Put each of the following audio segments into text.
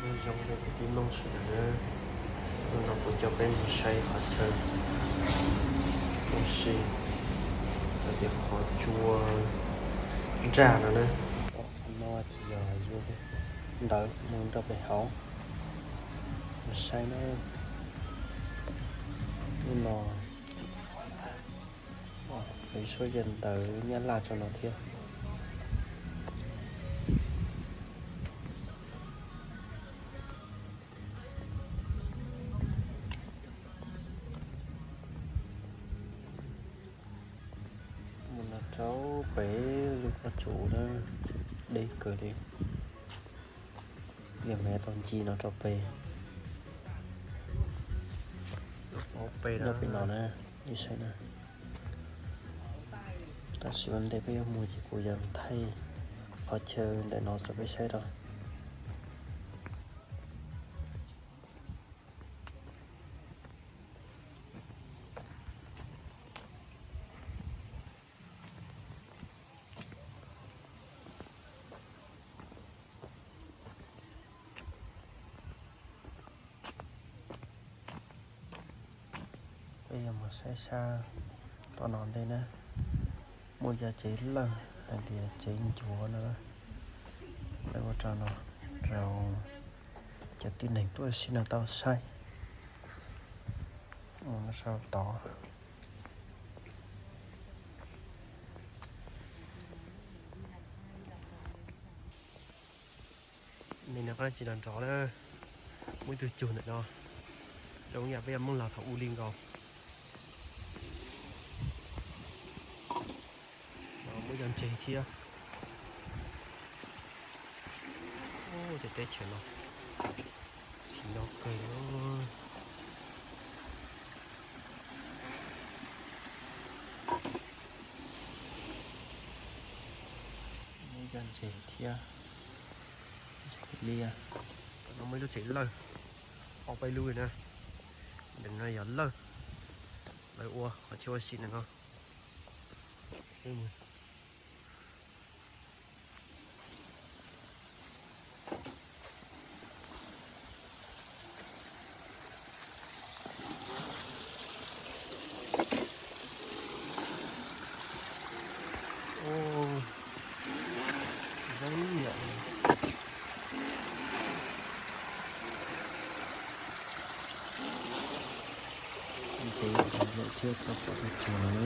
Nyob zoo rau kwv tij Hmoob sawv daws na, hnub no kuv coj peb mus saib qhov chaw ua si, hais tias qhov tsua nraj no na. Tom qhov no ces yog yus ntawv mus rau pem hauv, mus saib na. Hnub no lawv suab cov ntawv Nyab Laj rau no thiab. Mus no rau pem lub pob tsuas na, deb kawg li. Yog mas tau nce no rau pem, pem no na, nej saib na. Tab sis ua ntej peb yuav mus ces kuv yuav thaij qhov chaw ntawm no rau peb saib rau. Peb yuav mus saib sab tom no ntej na, muaj cov tsev lawj hais tias tsev ncuav no, lawv ua rau no rau cov tib neeg tuaj ua si no tau saib. Mus no sab tod. Nim no qab tsis los nrov na, muaj ib tug cug ntawm no, zoo yam peb yuav Hmoob Lauj thaum ub li nkaus. Muaj cov ntses thiab. Ub, tej teb chaws no xis no kawg li. Muaj cov ntses thiab, ntses liab. Tom no muaj ib lub tsev lawj, ob peb lub li na. Ntawm no yog lawj, lawv ua qhov chaw ua si ntawm no. Ub, zoo yam ntev lawm thiab tsis pom tus cug no na.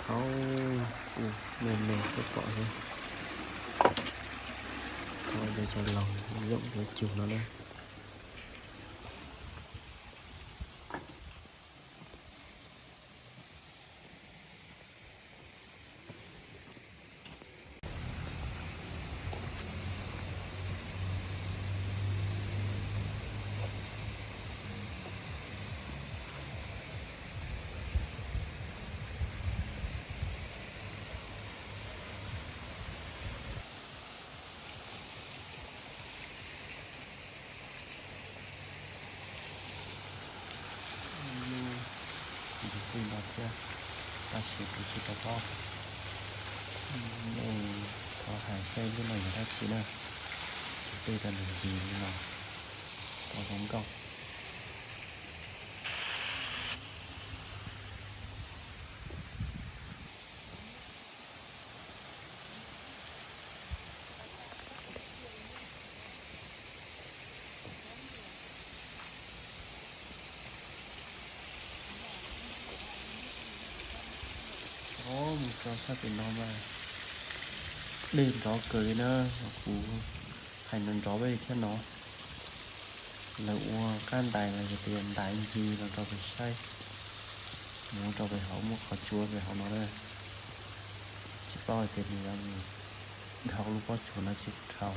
Thaum ub me me thiaj pom thiab. Thaum ub cov laus yoom cov cug no na. Ntsis tej no thiab, tab sis kuv tsis tau paub. Nej thov hais saib lub no yog dab tsi na. Ntsis tej rau ntawm ntsis no, tau zoo nkauj. Tso mus rau sab pem no mas dej nrov kawg li na, kuv hais nrov nrov peb li thiab no. Lawv ua qab ntais los yog tias ntais ncig los rau pem saib, mus rau pem hauv muaj qhov tsua pem hauv no na. Tsis paub hais tias nws yuav mus dhau lub pob tsuas no tsis dhau.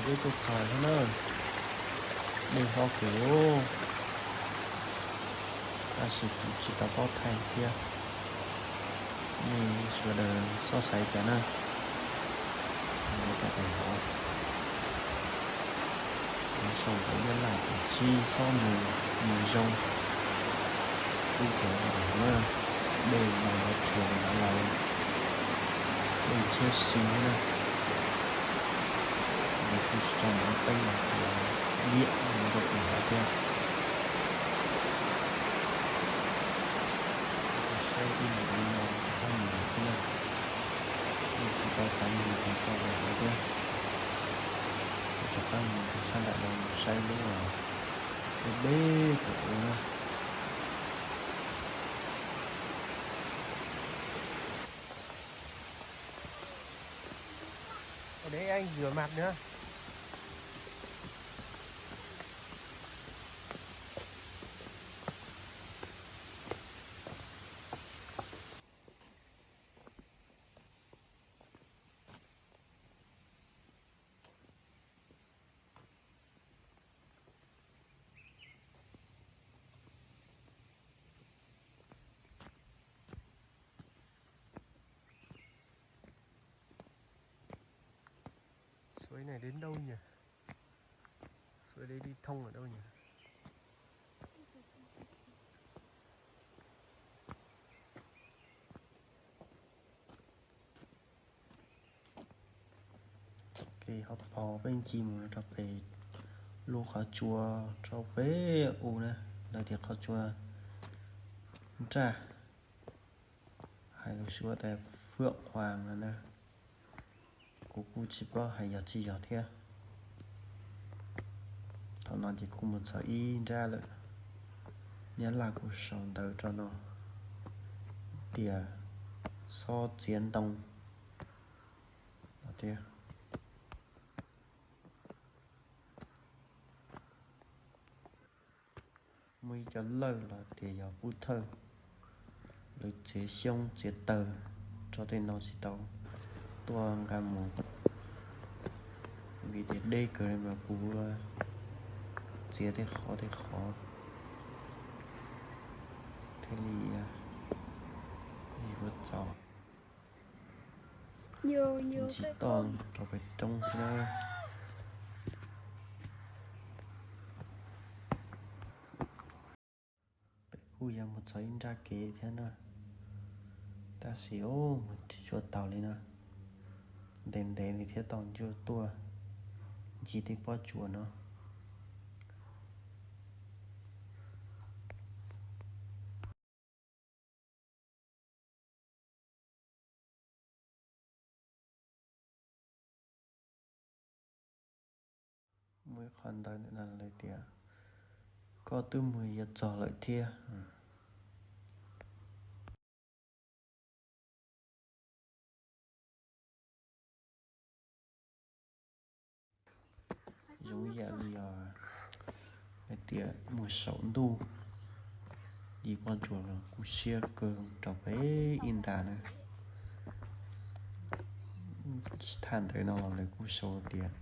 Peb tuaj txog thiab na, dej hlob kawg li, tab sis kuv tsis tau paub thaij thiab. Nej sawv daws txhob xav cas na. Nyob rau pem hauv, sau ntawv Nyab Laj tias tsis txhob mus, mus zoo. Ub, cov no na, dej no lawv tsuas ntawd los dej tsheb si thiab na. Lawv kuj tsis tso ntawv teeb los tias liam mus rau pem hauv thiab. Saib ib mus li no, hab mus thiab na. Kuj tsis tau xav mus rau pem hauv thiab. Kuv rov qab mus rau sab nram no mus saib lub deb deb pem ub na. Ở đấy anh rửa mặt nữa. Suối này đến đâu nhỉ? Suối đấy đi thông ở đâu nhỉ? Txoj kev hauv paus peb ncig mus rau pem lub qhov tsua rau pem u na, lawv tias qhov tsua nraj, hais lus Suav tias Phượng Hoàng no na. Kuv kuj tsis paub hais yog tsis yog thiab. Thaum no ces kuj mus txog ib nrab lawm. Nyab Laj kuj sau ntawv rau no tias xob txiav ntoo no thiab. Muaj ib cov lawj los tias yog pub thawj, lawv txiav xyoob txiav taws rau tej no tsis tau tuaj nqa mus, vim tias deb kawg li mas kuv txiav tej qhov tej qhov thiaj li yuav txaus. Ntsis toj rau pem roob xwb na. Peb kuj yuav mus txog ib nrab kev thiab na, tab sis mus tsis tshua taus li na, ntev ntev li thiaj tau ncua tuaj ncig tej pob tsuas no. Muaj ib qho ntawv ntawm no lawv tias koj twb mus yuav txog lawm thiab. Zoo yam li os, hais tias mus saum ntuj, ncig pob tsuas los kuj siab kawg rau pem ib nta na. Tsis tham ntawv no los lawv kuj sau tias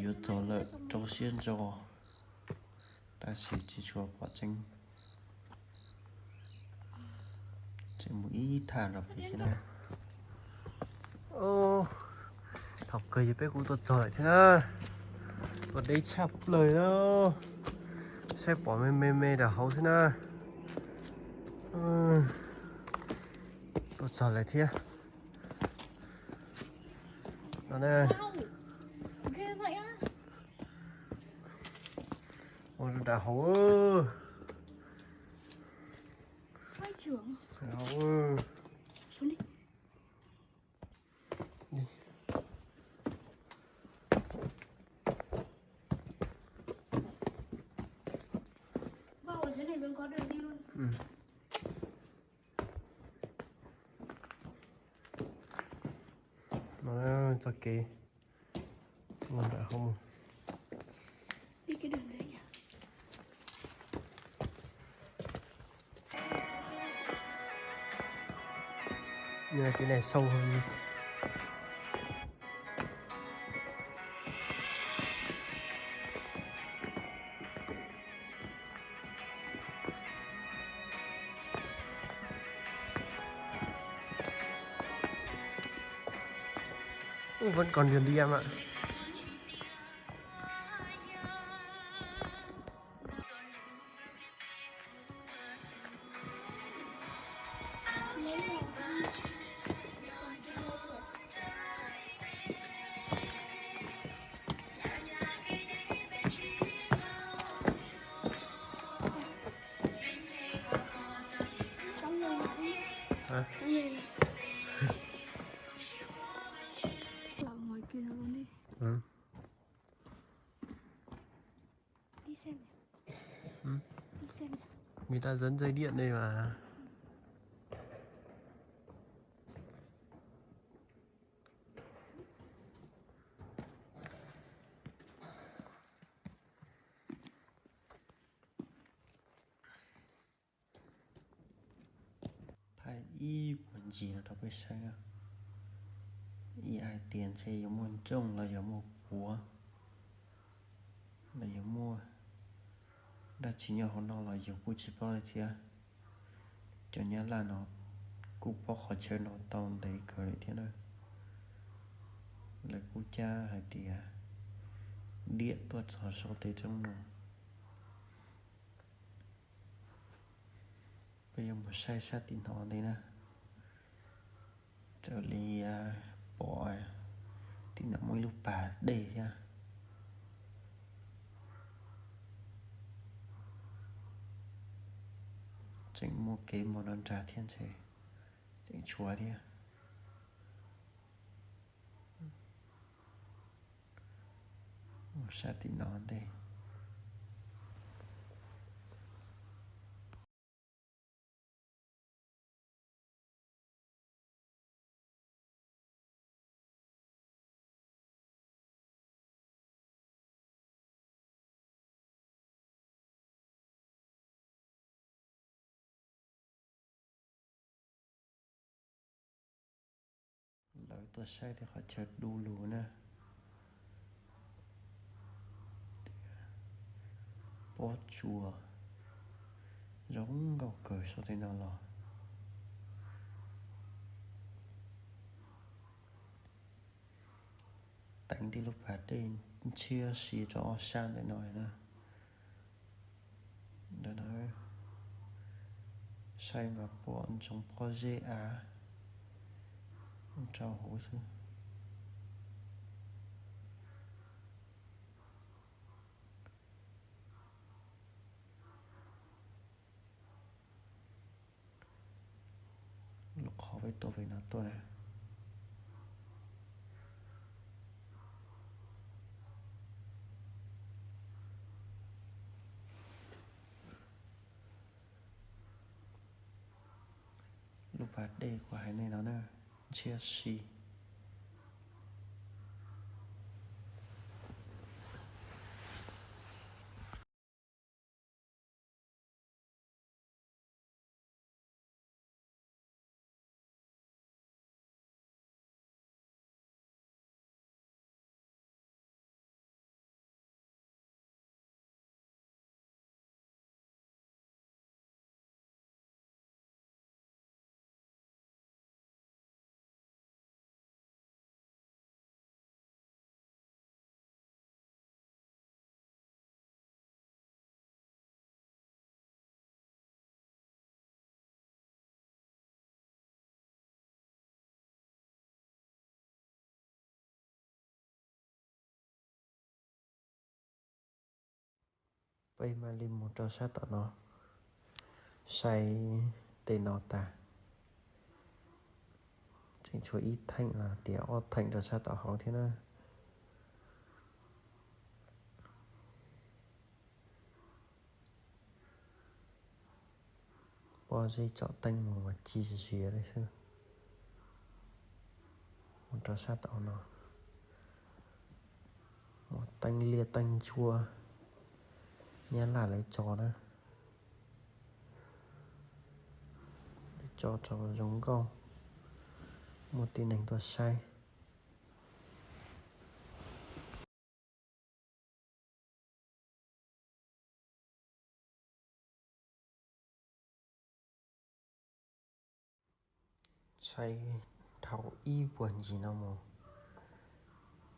yuav txog lawm rau siab ntso, tab sis tsis tshua pom tseeb. Tseem mus ib thaj rau pem thiab na. Thaum kawg ces peb kuj tuaj txog lawm thiab na. Tuaj deb tshaj plaws na. Saib pom me me me rau hauv xwb na. Tuaj txog lawm thiab. No na. Ua rau nram hauv. Txoj kev ntawm hauv mus. Nyob kev này sâu hơn. Vẫn còn điểm đi em ạ. Hả? Lợn ngoài kia nó đi. Ừ. Đi xem này. Ừ. Đi xem này. Người ta dẫn dây điện đây mà. Thaij ib puag ncig no rau peb saib na. Ib hais tias ntshe yuav muaj ntsooj los yuav muaj puav, los yuav muaj dab tsi nyob hauv no los yus kuj tsis paub li thiab. Cov Nyab Laj no kuj paub qhov chaw no tau ntev kawg li thiab na. Lawv kuj cab hais tias diam tuaj txog saum tej roob no. Peb yuav mus saib sab tim no ntej na. Raws li pom tim no muaj ib lub pas dej thiab. Tseem muaj kev mos no nrag thiab ntshe tseem tshuav thiab. Mus sab tim no ntej. Lawv tuaj saib tej qhov chaw du lug na. Pob tsuas zoo nkauj kawg saum tej no los. Teev tej lub pas dej ntshiab si rau ob sab ntawm no na. Ntawm no saib mas pom ntsoov pob zeb av rau hauv xwb. Lub qhov peb tuaj pem no tuaj na. Lub pas dej kuv hais nej no na, ntshiab si. Peb mam li mus rau sab tom no, saib tej no tag. Tseem tshuav ib theem los tias ob theem rau sab tom hauv thiab na. Pob zeb tsom teeb mus mas ci zias li xwb. Mus rau sab tom no, muaj teeb liaj teeb ntsuab Nyab Laj lawv tso na. Lawv tso rau zoo nkauj, muaj tib neeg tuaj saib. Saib dhau ib puag ncig no mus,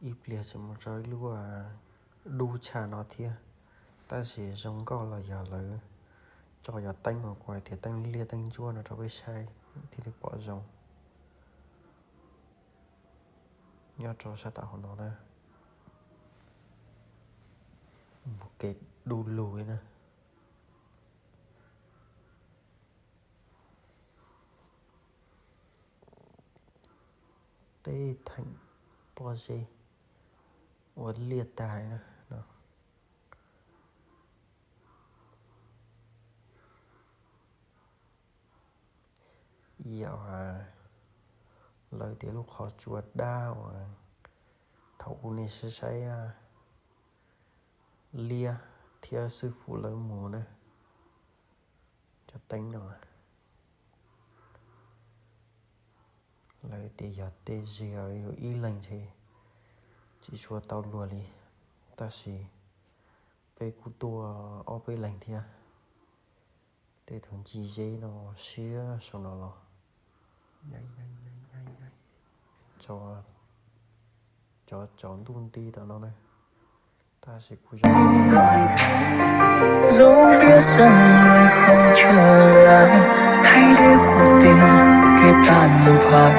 Ib pliag tseem mus rau ib lub dub tshaj no thiab, tab sis zoo nkauj los yog lawv tso cov teeb uas kuv hais tias teeb liaj teeb ntsuab no rau peb saib thiaj li pom zoo. Nyob rau sab tom hauv no na, mus kev du lug li na. Tej theem pob zeb ua liaj tag li na no. Yog lawv tias lub qhov tsua dab uas thaum ub nej saib saib liab thiab xwb fum lawv mus na. Cov teeb no lawv tias yog tej zig yog ib leeg ntshe tsis tshua tau luag li, tab sis peb kuj tuaj ob peb leeg thiab. Tej tus ncig zeb no siab saum no los, cov tsaus ntuj nti tom no na, tab sis kuj zoo. Dấu vết dòng người không trở lại, hãy để cuộc tình kể tàn phai,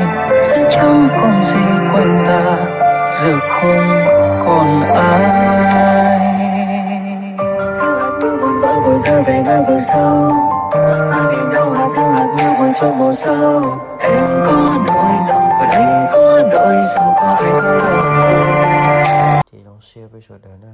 sẽ chẳng còn gì quanh ta, giờ không còn ai. Hạt mưa vụn vỡ vội rơi về nơi vực sâu, mang niềm đau hạt thương hạt mưa vùi trôi màu sâu. Em có nỗi lòng và anh có nỗi sầu, có ai thấu lòng. Ces zoo siab peb sawv daws na.